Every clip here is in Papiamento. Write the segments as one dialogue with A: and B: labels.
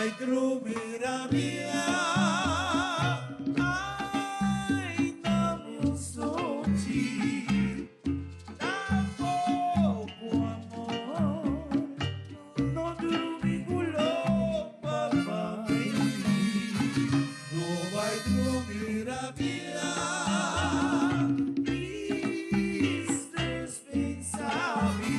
A: bai drumi rabia Ai na mi sunchi Tampoco amor No drumi cu lopa pa mi No bai drumi rabia Please despensa mi.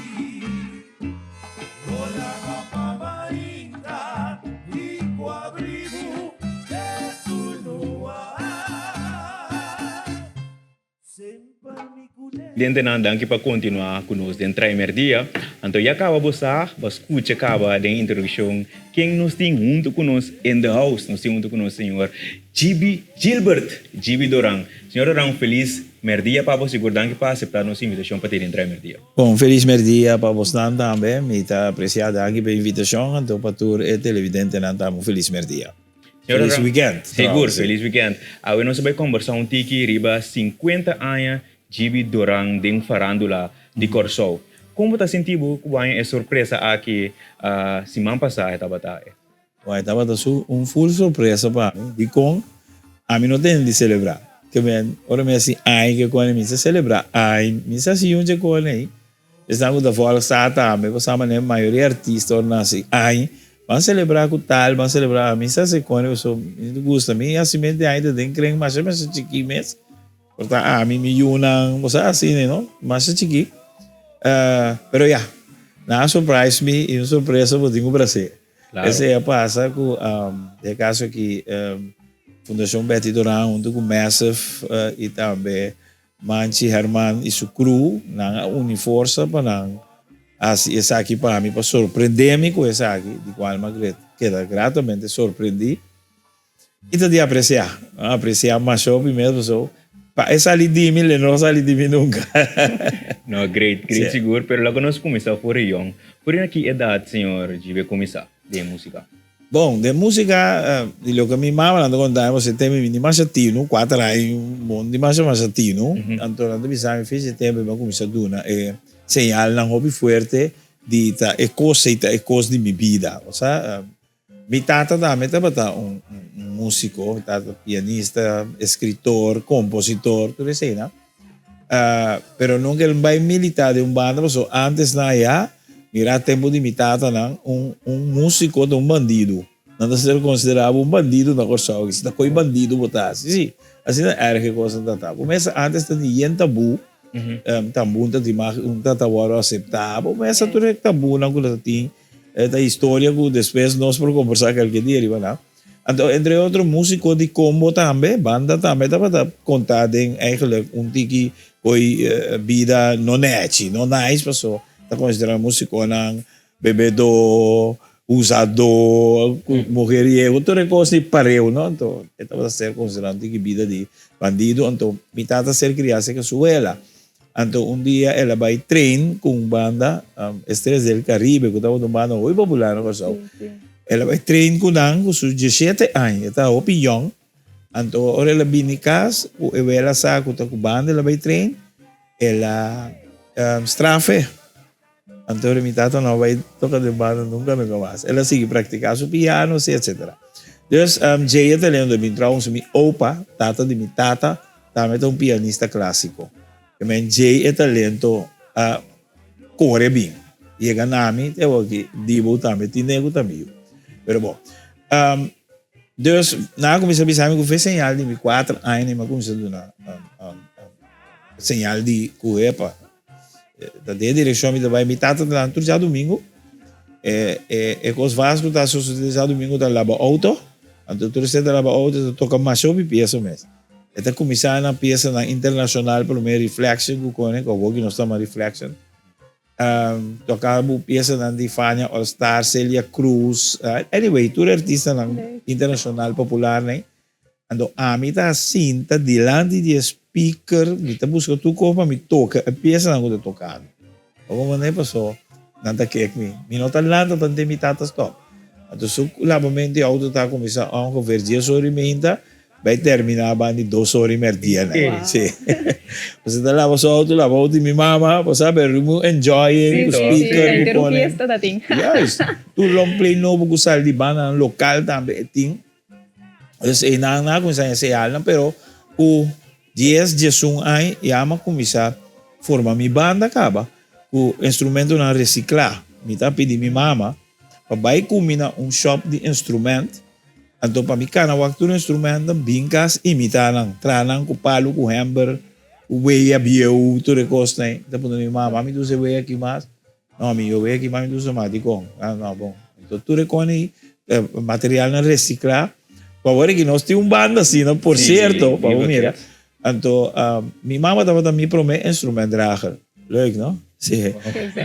B: Clientenan danki pa continua cu nos den Trae Merdia. Anto ya caba bo sa, bo a scucha caba den introduccion ken nos tin hunto cu nos in the house. Nos tin hunto cu nos señor Gibi Gilbert, Gibi Doran. Señor Doran feliz merdia pa bo sigur danki pa acepta nos invitacion pa te den Trae Merdia.
C: Bon felis merdia pa bosnan tambe. Mi ta aprecia danki pa e invitacion anto pa tur e televidentenan tambe un felis merdia. Felis weekend.
B: Sigur, felis weekend. Awe nos a bai combersa un tiki riba 50 aña Gibi Doran den farandula di Corsou. Con bo ta sinti bo cu bo haña e sorpresa aki siman pasa e tabata?
C: Wai tabata su un full sorpresa pa mi. Dikon? Ami no tene di selebrá. Ke men, ora mi hasi ai ke kone mi sa selebrá ai. Mi sa hasi yun dje kone ei. Esnan ku ta vòlg sa tambe pasobra manera mayoria artista ora nan hasi ai, ban selebrá ku tal, ban selebrá. Mi sa hasi kone pasobra mi ta gusta. Mi hasimentu di ai ta den kren masha masha chikí mes. Por ta ami, mi yunan, bo sa asina, no? Masha chikí. Pero ya, nan a surprise mi i un sorpresa bo tin ku bras'é. Claro. Esei a pasa ku den e kaso aki Fundashon Betty Doran huntu ku Massive i tambe Manchi Herman i su crew nan a uni forsa pa nan hasi esaki pa mi pa sorprende mi ku esaki di kual mi a keda gratamente sorprendí. I ta di apresiá. A apresiá masha hopi mes pasobra pa e sali di mi, le no sali di mi nunka.
B: No, great, great sigur. Pero laga nos kuminsá for e yòn. For na ki edat señor Jibe kuminsá den músika?
C: Bon, den músika, di loke mi mamanan ta konta mi, pasobra e tempu mi di masha tinu, kuater aña, bon di masha masha tinu. Anto nan ta bisa mi, fecha e tempu mi a kuminsá duna e señalnan hopi fuerte di ta e kos ei ta e kos di mi bida. Osea, Mi tata tambe tabata un musico, mi tata pianista, escritor, compositor, tur eseinan. Pero nunca el bai milita den un banda pasobra antes nan aya, mira tempo di mi tatanan, un un musico ta un bandido. Nan ta ser considera bo un bandido na Corsou, si ta koe bandido bo ta hasi, si. Asina erg e cosnan ta ta. Bo mester antes ta di yen tabu, tambun ta di mag un ta ta worde acepta, bo mester tur e tabunan cu ta tin. E ta historia ku despues nos por kombersá kelke dia riba nan. Anto entre otro músiko di kombo tambe, banda tambe tabata kontá den eigenlijk un tiki koi bida no nèchi, no nice paso ta konsiderá músikonan bebedó, usadó, mujeriego, tur e kos di pareu no. Anto e tabata ser konsiderá un tiki bida di bandido. Anto mi tata a ser kriá serka su wela. Anto un dia el a bai train ku un banda, Estrellas del Caribe, ku tabata un banda hopi popular na Kòrsou. El a bai train ku nan ku su diesshete aña, e ta hopi yòn. Anto ora el a bini kas, ku e wela sa ku ta ku banda el a bai train, el a straf e. Anto mi tata no a bai toka den banda nunka nunka mas. El a sigui praktiká su piano si etsetera. Dus djei e talento a bin trouwens mi opa, tata di mi tata, tambe ta un pianista klasiko. E men djei e talento a kore bin. Yega na mi te awor ki Dibo tambe tin den ku ta mi yu. Pero bon. Dus nan a kuminsá bisa mi ku fe señal di mi kuater aña mi a kuminsá duna señal di ku epa. Ta den e direkshon mi ta bai. Mi tata ta nan tur djadumingu. E e e kos Vasco ta sosodé djadumingu ta laba outo. Anto tur esei ta laba outo ta toka masha hopi piesa mes. E ta kuminsá na piesanan internashonal promé Reflection ku kone ku awor ki nos ta ama Reflection. Toka bo piesanan di Fania All Star, Celia Cruz, anyway tur e artistanan internashonal popular nei. Anto ami ta sinta dilanti di e speaker, mi ta buska tur kos pa mi toka e piesanan ku ta tokando. Ora manera paso nan ta kek mi, mi no ta lanta tante mi tata stop. Anto su labamento di auto ta kuminsá ongeveer dies ora i meinta. Bai termina banda di dos ora y merdia nan. Si. Pasobra ta laba su auto, laba auto di mi mama, bo sa, pero mi enjoy e cu speaker cu pone.
D: fiesta ta tin.
C: Juist. Tur long play nobo cu sali di bandanan local tambe e tin. Dus eynan nan a cuminsa haña señalnan, pero cu dies, diesun aña ya mi a cuminsa forma mi banda caba cu instrumentonan recicla. Mi ta pidi mi mama pa bai cu mi na un shop di instrument. Anto pa mi kana wak tur instrumentonan bin kas imitá nan, traha nan ku palu, ku hèmber, ku weya bieu, tur e kosnan ei. Mi ta puntra mi mama, mami ta usa e weya aki mas? No, mi e weya aki mami ta usa mas, dikon? Ah, no, bon. Anto tur e kon ei, materialnan resiklá. Pa awor aki nos tin un banda asina, por sierto, pa bo mira. Anto mi mama tabata mi prome instrumentdrager. Leuk, no? Sí.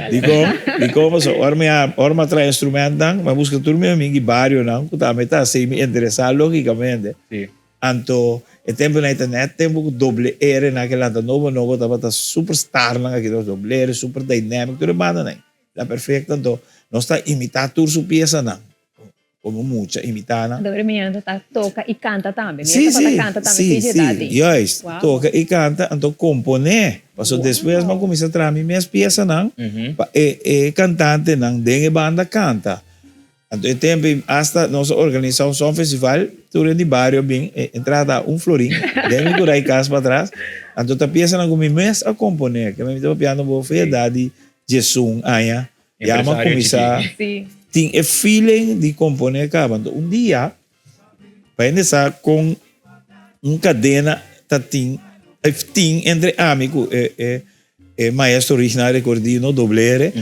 C: Dikon? Dikon pasobra ora mi a, ora mi a traha instrumentnan, mi a buska tur mi amigi barionan ku tambe ta hasi mi interesá logikamente.
B: Sí.
C: Anto e tempunan ei ta nèt tempu ku Doble R nan ke lanta nobo nobo tabata superstarnan aki nos Doble R, Super Dynamic, tur e bandanan ei. La Perfecta anto nos ta imitá tur su piesanan. Como mucha imitá nan.
D: Anto mi ta toca y canta tambe. Mi
C: Sí,
D: tabata
C: sí,
D: canta tambe
C: sí,
D: p'e
C: sí,
D: edad ei.
C: juist.
D: Wow.
C: Toca y canta, anto componé. Pasobra despues mi a cuminsa traha mi mes piesanan pa e e cantantenan den e banda canta. Anto e tempo ei hasta nos a organisa un songfestival, tur hende di bario a bin, e entrada ta un florin, den mi curai cas patras. Anto ta piesanan cu mi mes a componé, ke mi ta papiando bo for e edad di diesun aña. Ya mi a kuminsá tin e feeling di komponé kaba. Anto un dia, pa hende sa kon un kadena ta tin, tin entre ami ku e e maestro Rigna Recordino Doblere,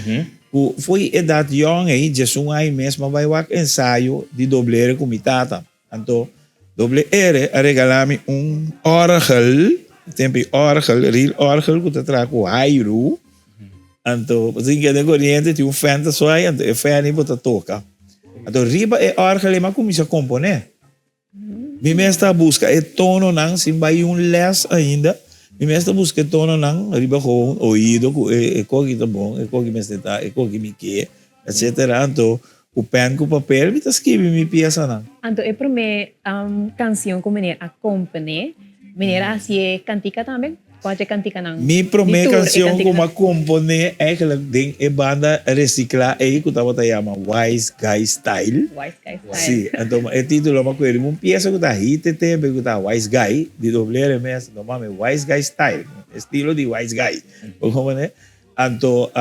C: ku fo'i edat yòn ei, diesun aña mes, mi a bai wak ensayo di Doblere ku mi tata. Anto Doble R a regalá mi un òrgel, tempu e òrgel, real òrgel ku ta traha ku hairu. Anto bo tin keda koriente, tin un fèn ta suai, anto e fèn ei bo ta toka. Anto riba e òrgel ei mi a kuminsá komponé. Mi mes ta buska e tononan sin bai un lès ainda, mi mes ta buska e tononan riba gewoon oido ku e koki ta bon, e koki mester ta, e koki mi ke, etcetera. Anto Ku pèn ku papel mi ta skibi mi piesanan.
D: Anto e promé kansion ku meneer a komponé, meneer a hasié kantika tambe? Kua dje kantikanan?
C: Mi promé
D: Di tur e
C: kansion ku
D: kantikanan.
C: mi a komponé eigenlijk den e banda resiklá ei ku tabata yama Wise Guy Style.
D: Wise Guy Style.
C: Sí, anto e título mi a kueri un piesa ku ta hit e tempu ku ta Wise Guy, di Doblere mes, anto mami Wise Guy Style, estilo di Wise Guy. Bo komprendé? Anto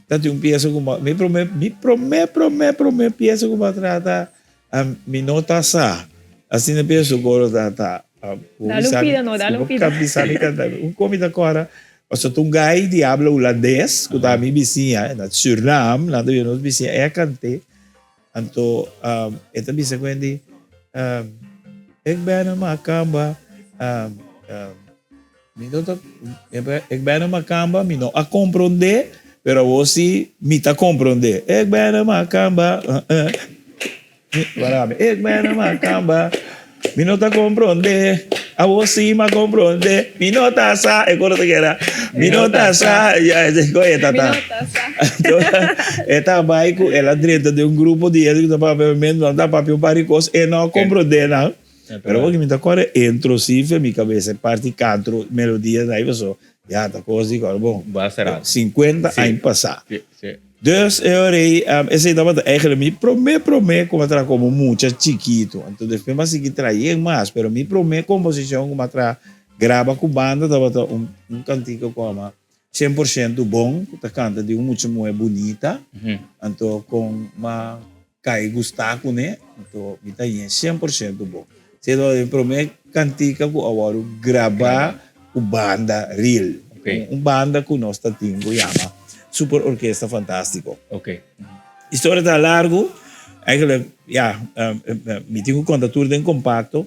C: Ta tin un pieza ku mi prome mi prome prome prome pieza ku mi a trata mi no ta sa asina pieza su koro ta ta
D: Dale un pida no dale un pida
C: bisa mi kanta un kon mi ta kòrda pasobra ta un gai di habla hulandes ku ta mi bisiña na Surinam nan ta bira nos bisiña e a kant'é anto e ta bisa ku hende ik ben een makamba. Mi no ta, ik ben een makamba, mi no a comprende, pero awor si mi ta comprende. Ik ben een makamba, Wara mi, ik ben een makamba, mi no ta comprende, awor si mi a comprende, mi no ta sa, e coro ta keda, mi no ta sa, ya e koe e ta ta.
D: Mi no ta sa.
C: E ta bai cu el a drenta den un grupo di hende cu ta papia, nan ta papia un par di cos, e no a comprende nan. Pero porque mi ta kore intro si fe mi cabeza e parti cantro melodia na paso ya ta cos di kore bon.
B: Basta rato.
C: 50 aña pasa.
B: Si, si.
C: Dus e ora ei esei tabata eigenlijk mi prome prome ku mi a traha komo mucha chikito. Anto despues mi a sigui traha yen mas pero mi prome komposishon ku mi a traha graba ku banda tabata un un kantika ku a 100% bon ku ta kanta di un mucha muhe bunita anto kon mi Kai gustá kuné, anto mi ta yen 100% bon. Esei tabata mi promé kantika ku a wòrdu grabá ku banda real. Un banda ku nos ta tin ku yama Super Orkesta Fantástiko. Historia ta largu, eigenlijk ya, mi tin ku konta tur den kompakto.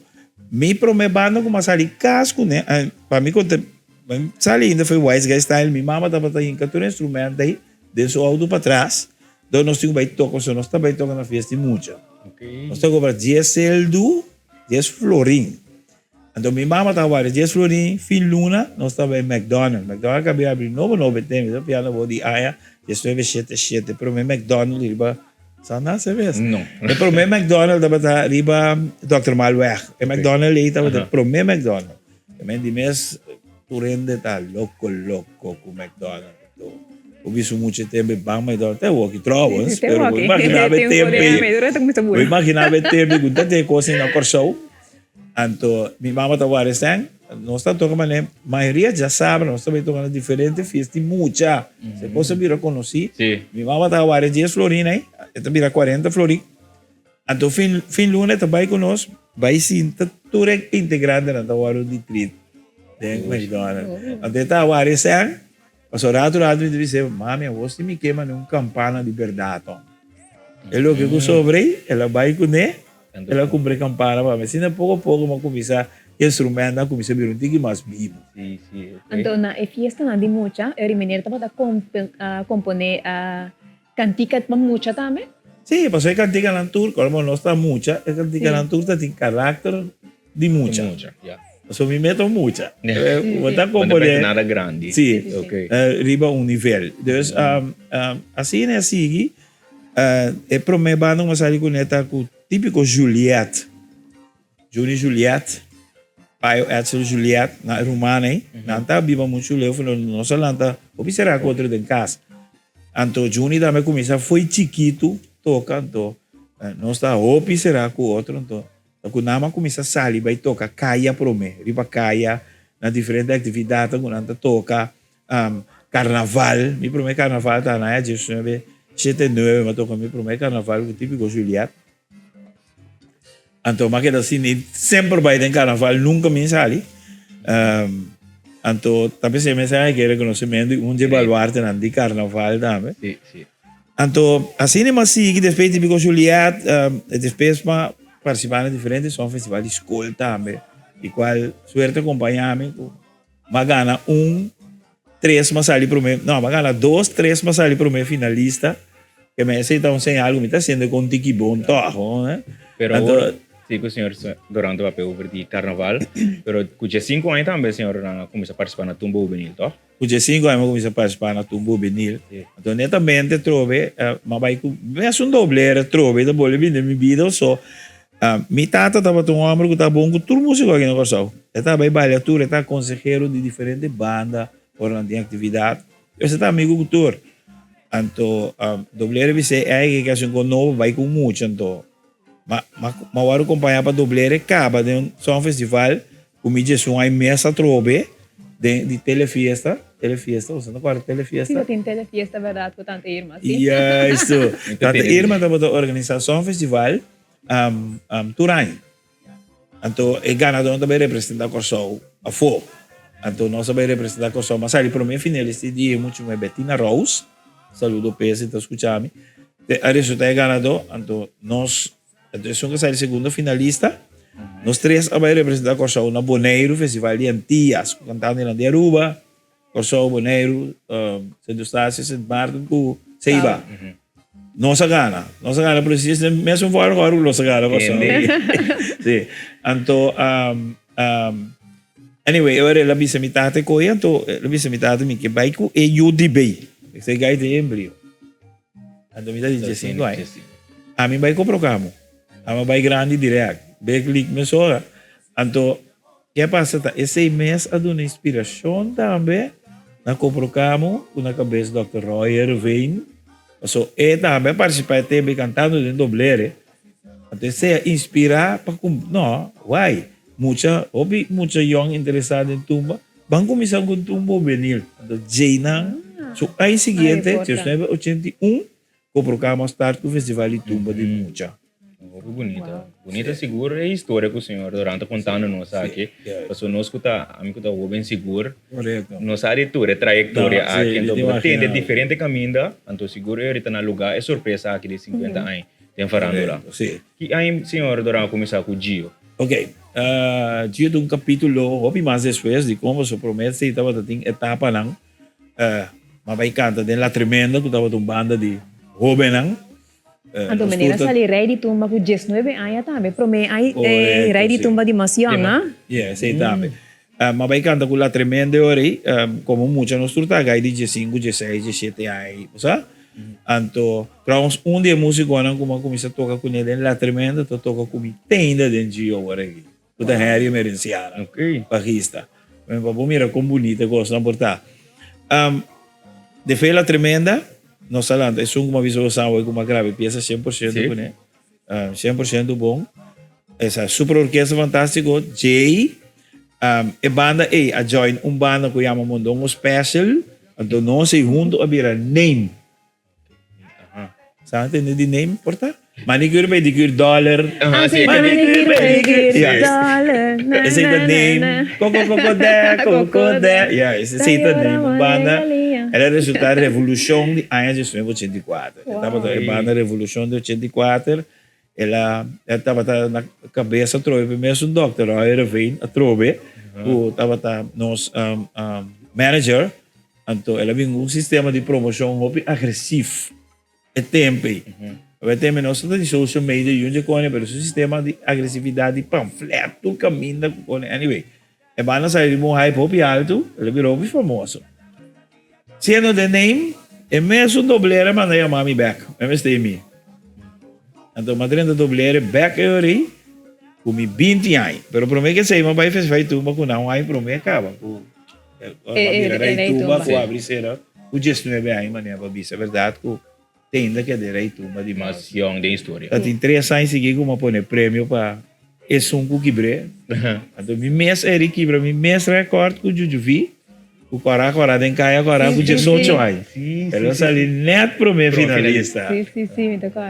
C: Mi promé banda ku mi a sali kas kuné, pa mi konta, mi sali ainda for Wise Guy Style, mi mama tabata hinka tur instrumènt ei den su outo patras. Dor nos tin ku bai toka, pasobra nos ta bai toka na fiesta di mucha. Nos ta kobra dies seldu, dies florin. Anto mi mama ta warda dies florin, fin luna nos ta bai McDonald. McDonald a kabia abri nobo nobo e tempu, mi ta piano bo di aña 1977, prome McDonald riba. Sa nase bes.
B: No.
C: E promé McDonald tabata riba Dòkter Maalweg. E McDonald ei tabata e promé McDonald. E men di mes tur hende ta loko loko ku McDonald. Bo bisa un mucha tempu e ban McDonald te awoki trouwens, pero bo imagina bo e tempu ei. Bo imagina bo e tempu ei ku ta tin e kos ei na Kòrsou. Anto mi mama ta wara esnan, nos ta toka manera mayoria djasabra nos ta bai toka na diferente fiesta di mucha. Se kos a bira konosí. Mi mama ta wara e dies florin ei, e ta bira kuarenta florin. Anto fin fin luna e ta bai ku nos, bai sinta tur e integrantenan ta wòrdu di treat den McDonald's. Anto e ta wara esnan, pasobra ratu ratu mi ta bis'é, mami awor si mi ke manda un kampana di bèrdat. E loke ku sobra ei, el a bai kuné. El a kumpra e kampana pa mi. Asina poko poko mi a kuminsá e instrumentonan a kuminsá bira un tiki mas bibu.
D: Anto na e fiestanan di mucha, e Rimeneer tabata komponé kantika pa mucha tambe?
C: Sí, pasobra e kantikanan tur, komo nos ta mucha, e kantikanan tur ta tin karakter di mucha. Pasobra mi meta un mucha. Bo ta komponé.
B: Nada grandi.
C: Sí, riba un nivel. Dus asina e sigui. E promé banda ku mi a sali kuné ta ku Típiko Juliet, Juni Juliet, Payo Edsel Juliet, nan e ruman ei. Nan ta biba muchu leu for nos a lanta hopi será ku otro den kas. Anto Juni tambe kuminsá fo'i chikitu toka, anto nos ta hopi será ku otro, anto ta ku nan a kuminsá sali bai toka kaya promé, riba kaya na diferente aktividatnan ku nan ta toka. Carnaval, mi prome carnaval ta na 19 shete nuebe mi a toca mi prome carnaval cu Tipico Juliet. Anto mi a keda sinti semper bai den carnaval nunca mi sali. Anto ta pensé mi a haya reconocimento di un dje baluartenan di carnaval tambe.
B: Sí, sí.
C: Anto asina mi a sigui despues Tipico Juliet, despues mi a participa na diferente son festival di school tambe, di cual suerte a acompaña mi cu. M'a gana un, tres m'a sali prome, no, m'a gana dos, tres m'a sali prome finalista. Ke men esei ta un señal ku mi ta hasiendo kon tiki bon tòg, eh.
B: Pero awor, si ku señor Dorante papia over di karnaval, pero ku diesinku aña tambe señor a kuminsá partisipá na Tumba Hubenil, tòg?
C: Ku diesinku aña mi a kuminsá partisipá na Tumba Hubenil. Anto netamente trobe m'a bai ku mesun doblera trobe ta bolbe bini den mi bida so. Mi tata tabata un homber ku ta bon ku tur músiko aki na Kòrsou. E ta bai balia tur, e ta konsehero di diferente banda ora nan tin aktividat. E ta amigu ku tur. Anto Doblero bis'é, Ei, ke hasi un kos nobo, bai ku mucha anto. Ma ma wòrdu kompañá pa Doblero e kaba den un song festival ku mi djesun ai mes atrobe den di Telefiesta. Telefiesta, boso no kòrda Telefiesta?
D: Si, bo tin Telefiesta bèrdat ku Tante Irma, si.
C: Juisto. Tante Irma tabata organisá song festival. Tur aña. Anto e ganador ta bai representa Kòrsou afó. Anto nos a bai representa Kòrsou. M'a sali promé finalista di dia muchu muhé Bettina Rose. Saludo p'e si ta skucha mi. A resulta e ganadó. Anto nos, anto esun ku a sali segundo finalista. Nos tres a bai representa Kòrsou na Boneiru, Festival di Antillas, ku kantantenan di Aruba, Kòrsou, Boneiru, Sint Eustatius, Sint Maarten ku Seiba. Nos a gana. Nos a gana precies den mesun volgorde ku nos a gana Kòrsou. Sí. Anto, anyway, e ora el a bisa mi tata e koe, anto el a bisa mi tata mi ke bai ku e yu di bei. Esei gai den embrio. Anto mi ta di diesinco aña. Ami bai ku Procamo. Ami a bai grandi direct. Big league mesora. Anto. Ke pasa ta esei mes a duna inspirashon tambe na Koprokamo ku na kabes Dòkter Roy Herveen, paso e tambe a partisipá e tempu ei kantando den Doblere, anto esei a inspirá pa ku no, wai, mucha, hopi mucha yòn interesá den tumba, ban kuminsá ku un tumba hubenil. Anto djeinan su aña siguiente, diesnuebe ochenta i un, Koprokamo a start ku festival di tumba di mucha.
B: Hopi bunita. Bunita sigur e historia ku señor Doran ta kontando nos aki. Pasobra nos ku ta, ami ku ta hoben sigur, no sa di tur e trayektoria aki. Anto bo ta tende diferente kaminda, anto sigur e orita na luga e sorpresa aki di sinkuenta aña den farandula. Ki aña señor Doran a kuminsá ku Gio?
C: Ok, Gio ta un kapitulo hopi mas despues di kon pasobra promé esei tabata tin etapanan. M'a bai kanta den La Tremenda ku tabata un banda di hóbennan.
D: Anto meneer a sali Rei di Tumba ku diesnuebe aña tambe. Promé ai Rei di Tumba di mas yòn, a?
C: Yeah, esei tambe. M'a bai kanta ku La Tremenda e ora ei. Komo mucha nos tur ta gai di diesinku, dieseis, diesshete aña ei, bo sa. Anto, trouwens un di e músikonan ku mi a kuminsá toka kuné den La Tremenda ta toka ku mi te ainda den Gio awor aki, ku ta Harry Emerenciana, bajista. Pa bo mira kon bunita e kosnan por ta. De fe La Tremenda, nos a lanta esun ku mi a bisa bo Samuel ku mi a graba e piesa 100% kuné. 100% bon. Esa super orkesta fantástiko. Jay, um, e banda ei a join un banda ku yama Mondongo Special. Anto nos ei hunto a bira Name. Sa entende di Name, por ta? Manicure, pedicure, dollar.
B: Aha, sí.
C: Manicure, pedicure,
B: Sí.
C: dollar. Esei ta Name. Coco, coco, de, coco, de. Ja, esei ta Name. Un banda. El a resulta revolucion di aña 1984. E tabata e banda Revolucion di 84. El a e tabata na cabeza atrobe pe mesun Dòkter Roy Heerenveen atrobe cu tabata nos manager. Anto el a bin cu un sistema di promocion hopi agresief e tempo ey. E tempo ey nos no ta di social media yun dje cone pero su sistema di agresividad di pamflet tur caminda cu cone. Anyway, e banda a sali riba un hype hopi alto, el a bira hopi famoso. Siendo the name, e mesun doblera manda yama mi bek. E mester mi. Anto m'a drenta doblera bek e ora ei ku mi binti aña. Pero prome ke esei m'a bai Festival Tumba ku nan un aña prome kaba ku m'a bira Rei Tumba ku abri sera ku diesnuebe aña manera pa bisa berdad ku Tenda ke de Rei Tumba di
B: mas yong den historia.
C: Ta tin tres aña sigui ku m'a pone premio pa esun ku kibr'é. Anto mi mes a eri kibra mi mes rèkòrt ku Jujuvi, ku kòrá kòrá den kaya kòrá ku diesocho aña. El a sali nèt promé finalista.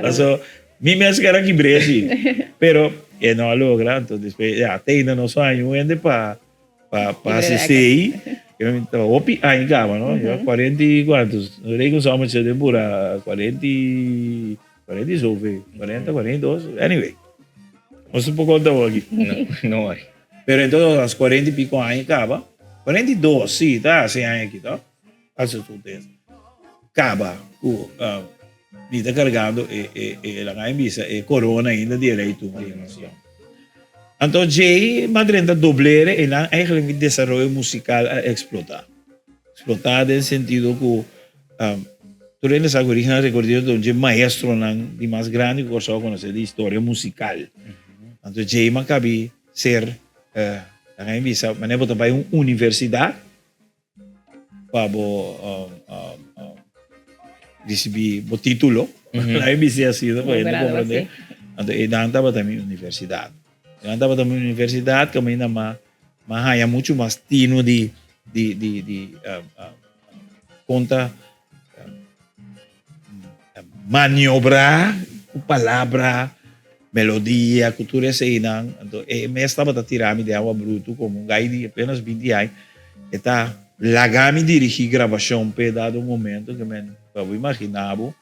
C: Paso mi mes ker a kibr'é si, pero e no a logra. Anto despues ya te ainda nos haña un hende pa. Pa pa hasi esei, ta hopi aña kaba, no? Ya cuarenta y cuantos, no reken sa mucho den pura cuarenta y, cuarenta y zoveel, cuarenta, cuarenta y dos, anyway. Nos no por conta awor aki.
B: No, no worry.
C: Pero en todo caso, cuarenta y pico aña kaba, 42, sí, ta hasi aña aki, to? Hasi su test. Kaba ku mi ta kargando e e e laga mi bisa e korona ainda di e rei tumba di nacion. Anto djei m'a drenta doblere e nan eigenlijk mi desaroyo musikal a eksplotá. Eksplotá den sentido ku tur hende sa ku Original Recordista ta un dje maestronan di mas grandi ku Kòrsou a konosé di historia musikal. Anto djei m'a kabi ser laga mi bisa manera bo ta bai un universidat. Pa bo ricibi bo titulo. Laga mi bisa asina pa hende comprende. Anto einan tabata mi universidad. Einan tabata mi universidad caminda m'a haya mucho mas tino di di di di con ta Maniobra ku palabra, melodia, ku tur eseinan. Anto e mes tabata tira mi den awa brutu komo un gai di apenas binti aña. E ta laga mi dirigí grabashon p'e dado momento ke men pa bo imaginá bo.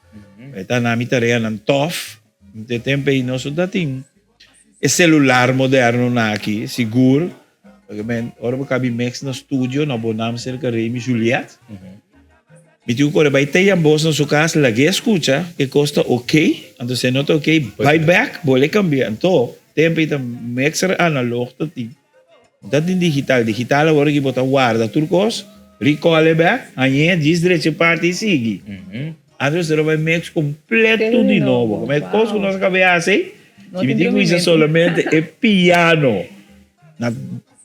C: E ta na mi tareanan tòf. E tempu ei nos no ta tin e selular moderno nan aki, sigur. Pasobra men ora bo kabi mix na studio na bo nam serka Remy Juliet. Mi tin ku kore bai te Jambos na su kas lag'é skucha ke kos ta ok, anto si e no ta ok bai bek bol'e kambia. Anto tempu ei ta mixer analog ta tin, no ta tin digital. Digital awor aki bo ta warda tur kos, recall e bek, hañ'é djis drecha e parti i sigui. Anto mester a bai mix kompleto di nobo. Kome e kos ku nos a kaba hasi, si mi tin ku bisa solamente e piano na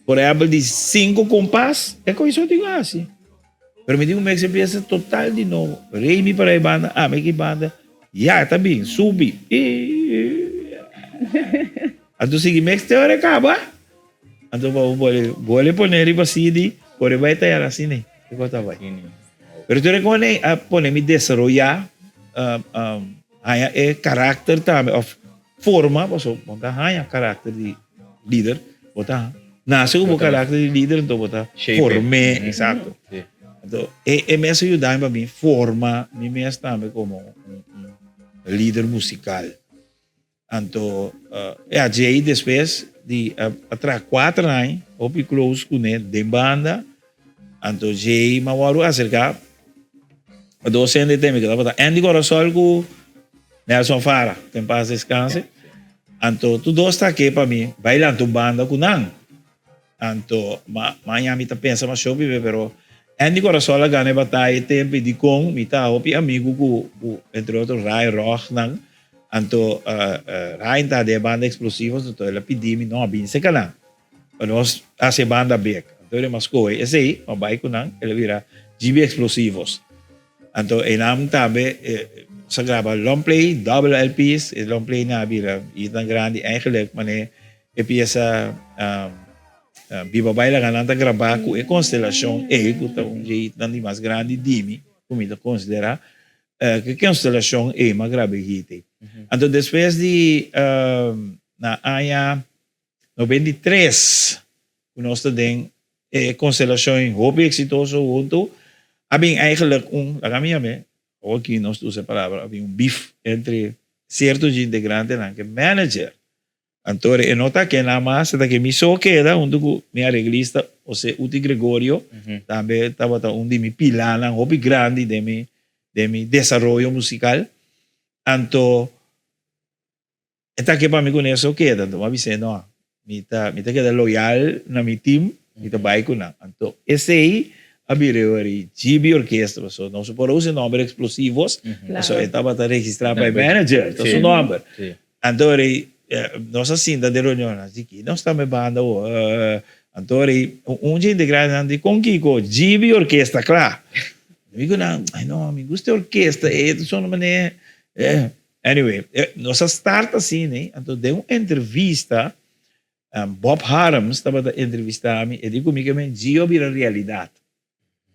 C: por ehèmpel di sinku kompas, e kos so tin ku hasi. Pero mi tin ku mix e piesa total di nobo. Rei mi para e banda, ami aki banda, ya ta bin, subi. Anto sigui mix te ora e kaba. Anto pa bo bole, bole pone riba CD, por e bai ta yara asina, e kos ta bai. Pero tur e kos a pone mi desaroyá, haña e karakter tambe òf forma, pasobra bo ta haña karakter di lider, bo ta nase ku bo karakter di lider, anto bo ta form'é, eksakto. Anto e mes a yuda mi pa mi forma mi mes tambe komo un lider musikal. Anto ya djei despues di a traha kuater aña hopi close kuné den banda, anto djei mi a wòrdu aserká pa dos hende den mi ku tabata Andy Corasol ku Nelson Farah, ku en pas deskanse. Anto tur dos ta ke pa mi bai lanta un banda ku nan. Anto maña mi ta pensa masho bibe pero. Andy Corazol a gana e bataya e tempo y dicon mi ta hopi amigo cu cu entre otro Ray Rog nan anto Ray ta den e banda Explosivos anto el a pidi mi no bin seca nan pa nos haci e banda bek anto el a scoge esey mi a bay cu nan el a bira GB Explosivos anto eynan tambe nos a graba long play double LP's e long play nan a bira hitnan grandi eigenlijk mane e pieza. Biba Baila Ganan ta grabá ku e konstelashon ei, ku ta un dje hitnan di mas grandi di mi, ku mi ta konsiderá, ku e konstelashon ei m'a graba e hit ei. Anto despues di na aña 93 ku nos ta den e konstelashon ei hopi eksitoso huntu, a bin eigenlijk un, laga mi yam'é, awor aki nos ta usa e palabra, a bin un beef entre sierto dje integrantenan ku e manager. Anto e no ta ke nan mas, e ta ke mi so keda huntu ku mi areglista Jose Uti Gregorio, tambe tabata un di mi pilanan hopi grandi den mi den mi desaroyo musikal. Anto e ta ke pa mi ku ne so keda, anto mi a bis'é no, mi ta mi ta keda loyal na mi team, mi ta bai ku nan. Anto esei a bira e ora di GB Orkestra, pasobra nos por a usa e nòmber Explosivos, pasobra e tabata registrá pa e manager, ta su nòmber. Anto rei, nos a sinta den reunion, nos di ki nos ta me banda awo? Anto rei, un dje integrantenan di, Kon kiko? Djibi orkesta kla. Mi ku nan, ay no, mi gusta e orkesta e ta sona manera, Anyway, nos a start asina, anto den un entrevista, Bob Harms tabata entrevista mi, e di ku mi ke men Gio a bira realidat.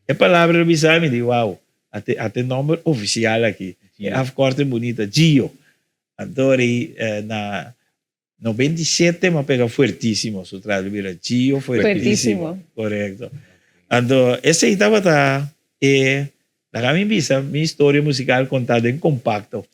C: E palabra lo bisa mi di wow, ate ate nomber oficial aki, e afkorting bunita, Gio. Anto ri na 97 m'a pega Fuertisimo, su tras lo bira Gio Fuertisimo. Korekto. Anto esei tabata e, laga mi bisa mi historia musical konta den kompakto.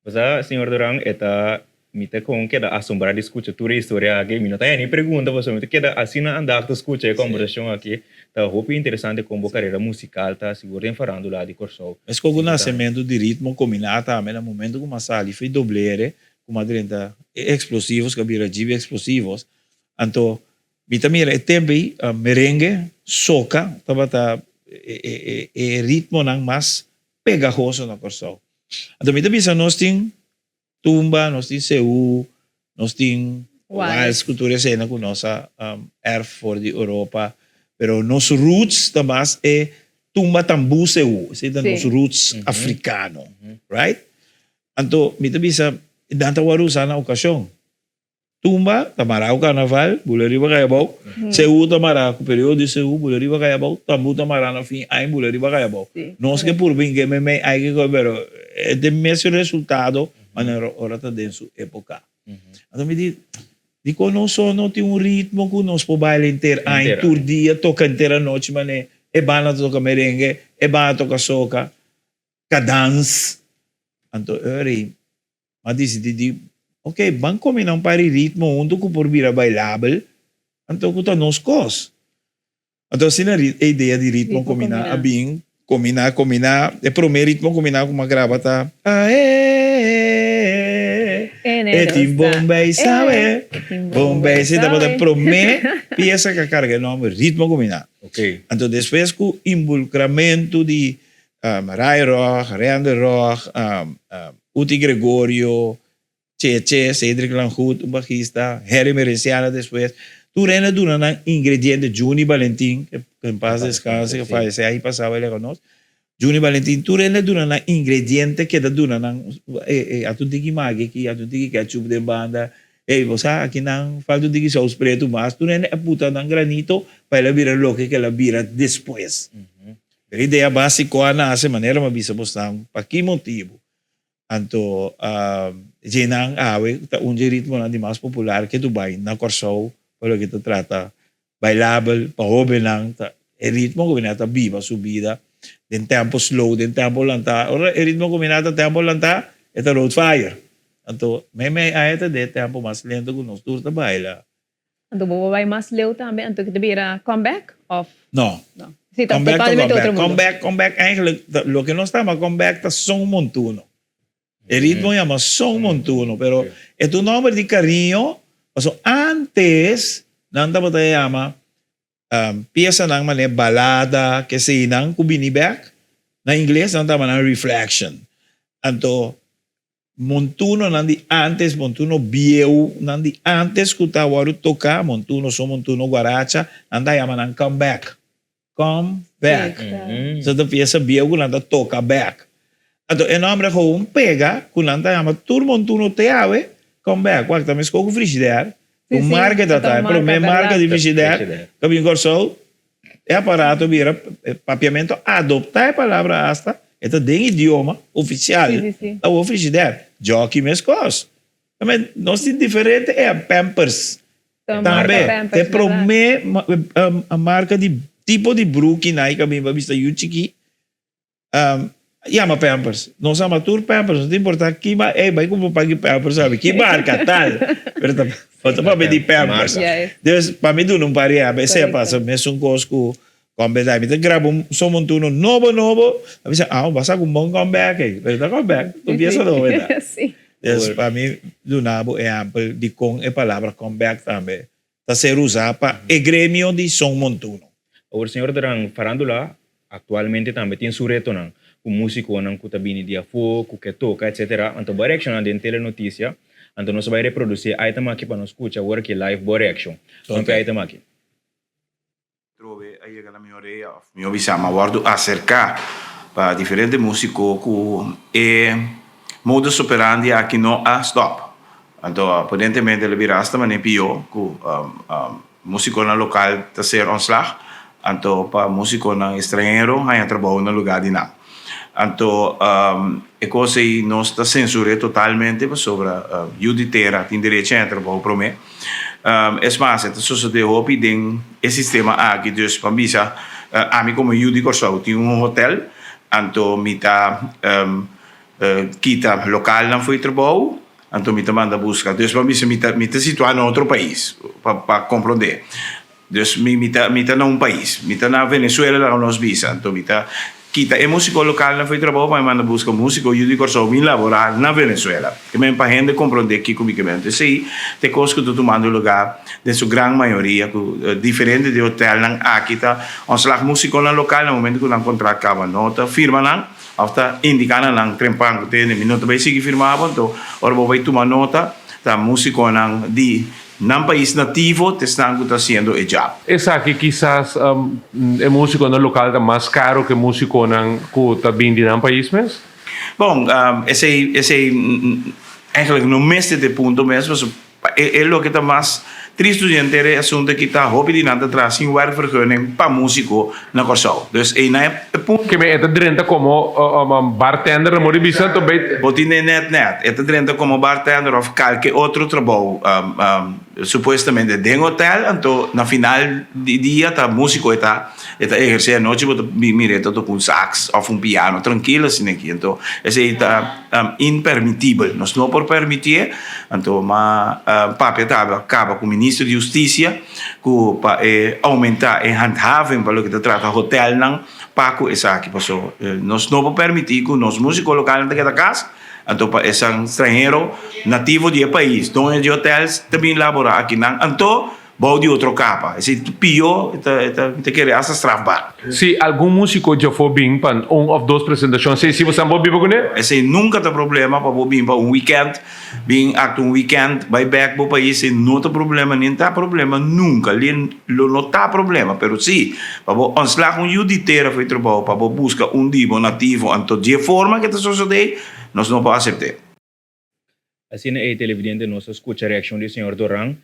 B: Bo sa, señor Duran, e ta, mi ta kon keda asombrá di skucha tur e historia aki. Mi no ta haña ni pregunta pasobra mi ta keda asina andag ta skucha e kombersashon aki. Ta hopi interesante kon bo karera musikal ta, sigur den farándula di Kòrsou.
C: Meskos ku nasementu di Ritmo Kombiná tambe na momentu ku m'a sali fo'i doblere ku m'a drenta e Explosivos ku a bira GB Explosivos. Anto mi ta mira e tempu ei merengue, soka tabata e ritmonan mas pegahoso na Kòrsou. Anto mi ta bisa nos tin tumba, nos tin seú, nos tin wals ku tur esena ku nos a erf for di Europa, pero nos roots ta mas e tumba, tambú, seú, esei ta nos roots afrikano, right? Anto mi ta bisa nan ta wòrdu usá na okashon. Tumba ta mará ku karnaval, bula riba kaya abou. Seú ta mará ku periodo di seú, bula riba kaya abou. Tambú ta mará na fin aña, bula riba kaya abou. Nos ke purba inke meimei ai ke kos, pero e ta e mesun resultado manera ora ta den su époka. Anto mi di, dikon nos so no tin un ritmo ku nos por baila henter aña, tur dia, toka henter anochi manera e banda ta toka merengue, e banda ta toka soka, kadans. Anto ora M'a disidí di, ok, ban kombiná un par di ritmo huntu ku por bira bailabel, anto ku ta nos kos. Anto asina e idea di ritmo kombiná a bin, kombiná, kombiná. E promé ritmo kombiná ku m'a graba ta, Ae, e tin Bombay sabe, Bombay. Esei tabata e promé piesa ku a karga e nòmber Ritmo Kombiná. Anto despues ku involukramentu di Ray Rog, Render Rog, Uti Gregorio, Cheche, Cedric Langoed, un bajista, Harry Merenciana despues. Tur hende a duna nan ingrediente, Juni Balentin, que en paz descanse, que fallece aña pasado el nos. Juni Balentin, tur hende a duna nan ingrediente que ta duna nan, ata un tiki magi aki, ata un tiki ketchup den banda, ey, bo sa aki nan falta un tiki saus pretu mas. Tur hende a puta nan granito pa el a bira loke ke el a bira despues. Pero idea básiko a nase manera mi a bisa bosnan pa ki motibu. Anto djenan awe ta un dje ritmonan di mas popular ke Dubai na Kòrsou pa loke ta trata bailabel pa hóbennan ta e ritmo ku bini ta biba su bida den tempo slow den tempo lantá. Ora e ritmo ku bini ta tempo lantá e ta road fire. Anto meimei aña ta den e tempo mas lento ku nos tur ta baila.
D: Anto bo bai mas leu tambe anto ki ta bira comeback of?
C: No.
D: No. Si ta
C: Comeback ta
D: totalmente
C: comeback.
D: otro mundo.
C: Comeback, comeback eigenlijk loke nos ta yama comeback ta son montuno. E ritmo yama son montuno, pero e ta un nomber di cariño, pasobra antes nan tabata yama. Piesanan manera balada, keseinan ku bini bèk, na ingles nan ta yama nan reflection. Anto montunonan di ántes, montuno bieunan di ántes ku ta wòrdu toká, montuno son montuno guaracha, nan ta yama nan come back. Come back. Esei ta piesa bieu ku nan ta toka bèk. Anto e nòmber a gewoon pega ku nan ta yama tur montuno te awe come back. Wak ta meskos ku frishider.
D: Sí,
C: Un
D: sí,
C: marka ta
D: ta
C: ta,
D: un
C: e promé
D: marka,
C: marka di
D: bèrdat.
C: frishider
B: Frishider.
C: ku a bin Kòrsou, e aparato bira papiamentu adoptá e palabra asta e ta den idioma ofisial
D: Sí, sí, sí.
C: ta wou frishider. Djòki meskos. Tambe nos tin diferente e pampers. Tambe e promé marka di tipo di bruki nan ka bin pa bista yu chikí yama pampers. Nos ama tur pampers, no ta importá ki ma ey bai kumpra un paki pampers abi, ki marka tal, pero ta bo ta papia di pampers. Dus pa mi duna un par di ehèmpel, esei a pasa mesun kos ku comeback. Mi ta graba un somontuno nobo nobo, a bisa ah bo a saka un bon comeback ey, pero ta comeback, tur piesa nobo e ta. Des pa mi duna bo ehèmpel di kon e palabra comeback tambe ta ser usá pa e gremio di son montuno.
B: Awor señor Duran, farándula aktualmente tambe tin su retonan, ku músikonan ku ta bini di afó, ku ke toka etcetera. Anto bo a reakshoná den Telenotisia, anto nos a bai reprodusí e item aki pa nos skucha awor aki live bo reakshon. Ban p'e item aki.
E: Trobe a yega na mi orea of mihó bisa mi a wòrdu aserká pa diferente músiko ku e modus operandi aki no a stòp. Anto aparentemente el a bira asta manera pió ku músikonan lokal ta ser ontslag anto pa músikonan estranhero haña trabou na lugá di nan. Anto e kos ei nos ta sensur'é totalmente pasobra yu di tera tin derecho haña trabou promé. Es mas, e ta sosodé hopi den e sistema aki. Dus pa bisa, ami komo yu di Kòrsou tin un hotèl, anto mi ta kita lokalnan fo'i trabou, anto mi ta manda buska. Dus pa bisa mi ta mi ta situá na otro pais, pa pa komprondé. Dus mi mi ta mi ta na un pais, mi ta na Venezuela laga nos bisa, anto mi ta kita e músiko lokalnan fo'i trabou pa mi manda buska músiko yu di Kòrsou bin laborá na Venezuela. Ke men pa hende komprondé kiko mi ke men. Esei ta e kos ku ta tumando lugá den su gran mayoria ku diferente di hotelnan aki ta ontslag músikonan lokal na momento ku nan kontrat kaba no ta firma nan òf ta indiká na nan trempan ku tende mi no ta bai sigui firma bo anto ora bo bai tuma nota ta músikonan di Nan pais nativo ta esnan ku ta hasiendo e job.
F: Esaki kisas e musikonan lokal ta mas karo ku e musikonan ku ta bin di nan pais mes?
E: Bon, esei esei eigenlijk no mester ta e punto mes, pasobra e loke ta mas tristu di henter e asuntu aki ta hopi di nan ta traha sin werkvergunning pa musiko na Kòrsou. Dus einan e punto.
F: Ke men e ta drenta komo bartender na mor di bisa to bay.
E: Bo tin e net net. E ta drenta komo bartender of kalke otro trabou supuestamente den hotel anto na final di dia ta musiko e ta e ta eherse anochi bo ta bin mira e ta toka un sax of un piano trankil asina aki anto esei ta inpermitibel nos no por permitie anto ma papia ta kaba ku minister di hustisia. Ku pa e oumentá e handhaving pa loke ta trata hotelnan pa ku esaki. Paso nos no por permití ku nos músiko lokalnan ta keda kas, anto pa esan stranhero nativo di e pais, doño di hotels ta bin laborá akinan, anto bou di otro kapa. Esei ta pió, e ta e ta mi ta kere asta strafbaar.
F: Si algun músiko djafó bin pa un òf dos presentashon, esei si bo san bo biba kuné?
E: Esei nunka ta problema pa bo bin pa un wikènt. Bin acta un weekend bay bek bo pais e no ta problema nin ta problema nunca li lo no ta problema pero si pa bo ontslag un yu di tera fo'i trabao pa bo busca un di bo nativo anto dje forma ke ta sosode nos no por acepte.
B: Asina ei televidente nos a scucha reaccion di señor Doran.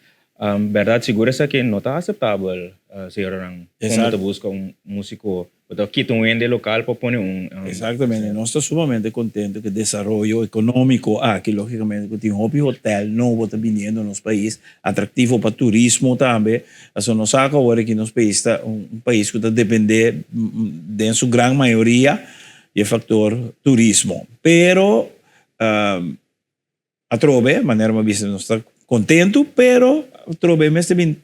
B: Berdad sigur esaki no ta aceptabel señor Doran. Como bo ta busca un musico Bo ta kita un hende lokal pa pone un.
C: Exactamente. Nos ta sumamente contento cu e desaroyo economico aki, logicamente cu tin hopi hotel nobo ta biniendo nos pais, atractivo pa turismo tambe. Pasobra nos sa cu awor aki nos pais ta un pais cu ta depende den su gran mayoria di e factor turismo. Pero Atrobe, manera mi a bisa, nos ta kontentu, pero atrobe mester bin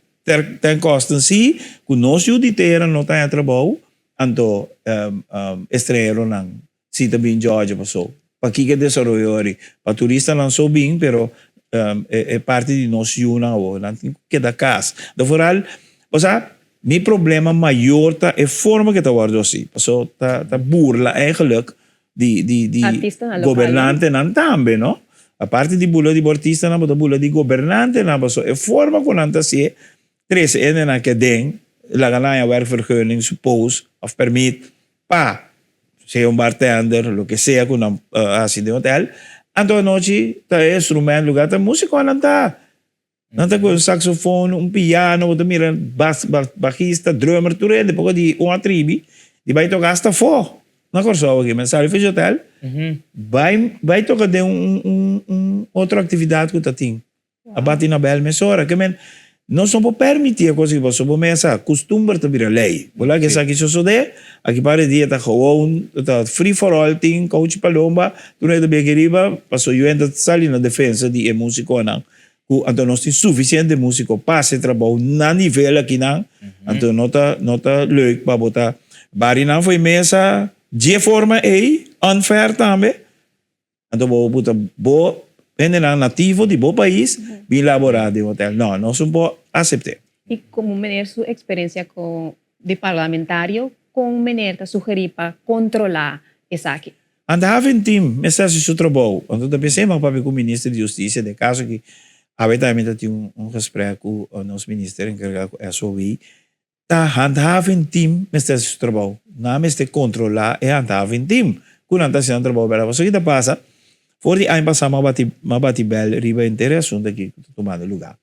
C: ten kosten si ku nos yu di tera no ta haña trabou, anto estranheronan si ta bin Georgia paso. Pakiko e desaroyo ori? Pa turistanan so bin, pero e parti di nos yunan awor, nan tin ku keda kas. Anto foral, bo sa. Mi problema mayor ta e forma ke ta wòrdu hasi. Paso ta ta burla eigenlijk di di di
D: Artistanan lokal.
C: gobernantenan tambe, no? Aparte di burla di bo artistanan, bo ta burla di gobernantenan paso e forma ku nan ta hasié trese hendenan ke den laga nan haña werkvergunning, suppose, òf permit pa sea un bartender, loke sea ku nan hasi den hotel. Anto anochi ta e instrument lugar ta musikonan ta. Nan ta ku un saxofon, un piano, bo ta mira bas, bajista, drummer, tur hende poko di un atribi di bai toka hasta afó na Kòrsou aki. Men sali Fish Hotel, bai bai toka den un un un otro aktividat ku ta tin. A bati na bèl mesora. Ke men nos no por permití e kos aki pasobra bo mesa kustumber ta bira lei. Bo laga esaki sosodé, aki par di dia ta gewoon ta free for all tin kouchi palomba, tur hende ta bia aki riba pasobra yu hende ta sali na defensa di e musikonan. Ku anto nos tin sufisiente músiko pa hasi trabou na nivel akinan, anto no ta no ta leuk pa bo ta bari nan fo'i mesa dje forma ei, unfair tambe, anto bo bo ta bo hendenan nativo di bo pais bin laborá den hotel. No, nos no por asept'é.
D: I komo meneer su eksperensia ko di parlamentario, kon meneer ta sugerí pa kontrolá esaki?
C: Handhaving team mester hasi su trabou. Anto ta pens'é mas papia ku minister di Hustisia den kaso ki awe tambe mi ta tin un gesprek ku nos minister enkargá ku SOW. Ta handhaving team mester hasi su trabou. Nan mester kontrolá e handhaving team ku nan ta hasi nan trabou bèrdad. Pasobra ki ta pasa, for di aña pasá mi a bati mi a bati bèl riba henter e asuntu aki ku ta tumando lugá.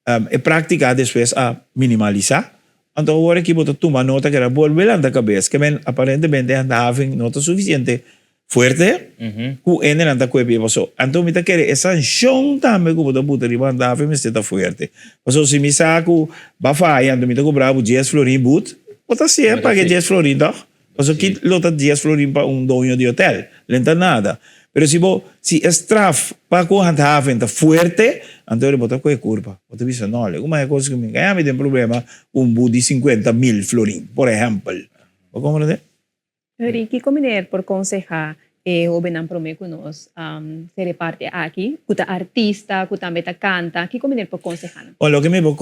C: E práktika despues a minimalisá. Anto awor aki bo ta tuma nota keda bolbe lanta kabes. Ke men aparentemente e handhaving no ta sufisiente fuerte ku hendenan ta kue pie paso. Anto mi ta kere e sanshon tambe ku bo ta buta riba handhaving mester ta fuerte. Paso si mi sa ku bo a faya anto mi ta kobra bo dies florin but, bo ta sier paga e dies florin tòg? Paso ki lo ta dies florin pa un doño di hotel? Lo ta nada. Pero si bo, si e straf pa ku handhaven ta fuerte, anto ora bo ta kohe kurpa. Bo ta bisa, no, legu mas e kos ku mi gaña mi den problema ku un but di sinkuenta mil florin, por ehèmpel. Bo komprende?
D: Ri, kiko meneer por konsehá e hóbennan promé ku nos ser e parti aki, ku ta artista, ku tambe ta kanta? Kiko meneer por konsehá nan?
C: Bon, loke mi por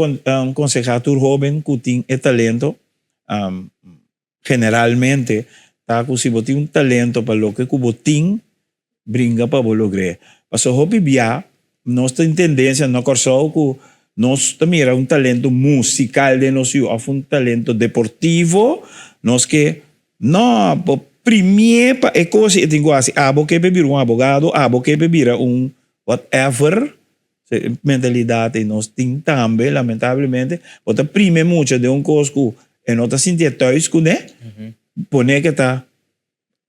C: konsehá tur hóben ku tin e talento, Generalmente ta ku si bo tin un talento pa loke ku bo tin, bringa pa bo logr'é. Pasobra hopi bia nos tin tendensia na Kòrsou ku nos ta mira un talento musikal den nos yu òf un talento deportivo, nos ke, no, bo primié pa e kos ei e tin ku hasi. Abo ke bira un abogado, abo ke bira un whatever. E mentalidad ei nos tin tambe, lamentablemente. Bo ta prime mucha den un cos cu e no ta sintié thuis cuné, pone ke ta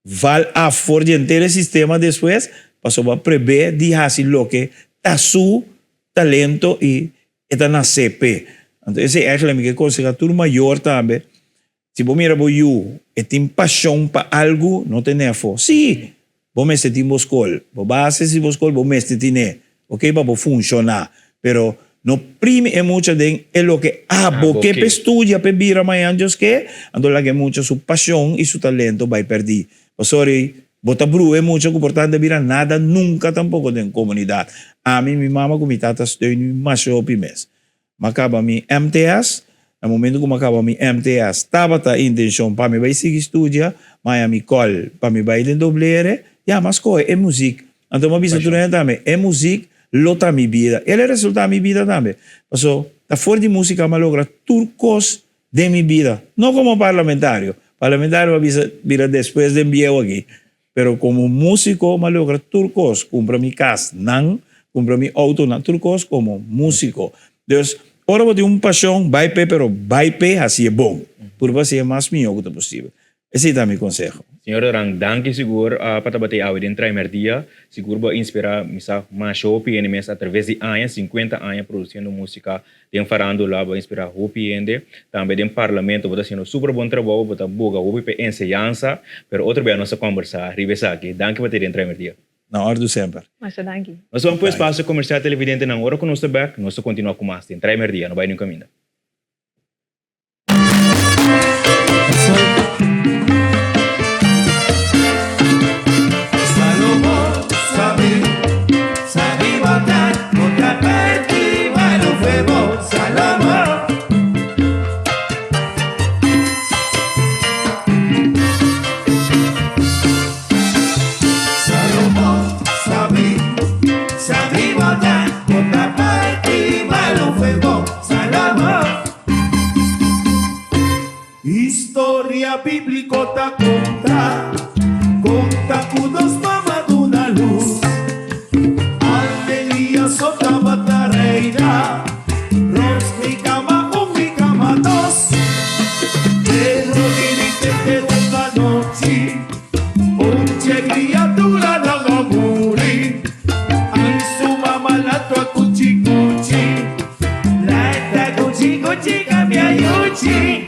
C: val af for di henter e sistema despues, pasobra bo a prebé di haci loke ta su talento y e ta nace p'e. Anto esei eigenlijk mi ke conseha tur mayor tambe, Si bo mira bo yu e tin pashon pa algu, no ten'é afó. Sí, bo mester tin bo skol. Bo base si bo skol, bo mester tin'é, oke, pa bo funshoná. Pero no primi e mucha den e loke abo ke p'e studia, p'e bira mañan Dios ke, anto laga e mucha su pashon i su talento bai pèrdí. Pasobra bo ta brua e mucha ku por tantu a bira nada nunka tampoko den komunidat. Ami, mi mama ku mi tata steun mi masha hopi mes. M'a kaba mi MTS. Na momento ku m'a kaba mi MTS tabata intenshon pa mi bai sigui studia, m'a haña mi kòl pa mi bai den doblere. Ya, m'a skohe e muzik. Anto m'a bisa tur hende tambe, e muzik lo ta mi bida. El a resultá mi bida tambe. Paso ta for di músika m'a logra tur kos den mi bida. No komo parlamentario. Parlamentario m'a bisa bira despues den bieu aki. Pero komo músiko m'a logra tur kos, kumpra mi kas nan, kumpra mi outo nan, tur kos komo músiko. Dus, ora bo tin un pashon, bai p'e, pero bai p'e hasié bon. Purba hasié mas mihó ku ta posibel. Esei ta mi konseho.
B: Señor Doran, danki sigur pa tabata awe den Traimer Dia. Sigur bo a inspirá mi sa masha hopi hende mes atraves di aña, sinkuenta aña produsiendo músika Den farándula bo a inspirá hopi hende. Tambe den parlamento bo ta hasiendo super bon trabou, bo ta boga hopi pa e enseñansa. Pero otro bia nos ta kòmbersá riba esaki. Danki pa ta den Traimer Dia.
C: Na òrdu semper.
D: Masha danki.
B: Nos ta ban p'e espasio komersial televidentenan. Ora ku nos ta bèk, nos ta kontinuá ku mas den Traimer Dia. No bai niun kaminda.
A: bíbliko ta konta, konta ku nos mama duna lus. Alegria so tabata reina, rònt mi kama un mi kama dos. Pero diripiente un anochi, un dje kriaturanan a muri. I su mama lanta kuchi kuchi, lanta kuchi kuchi kambia yuchi.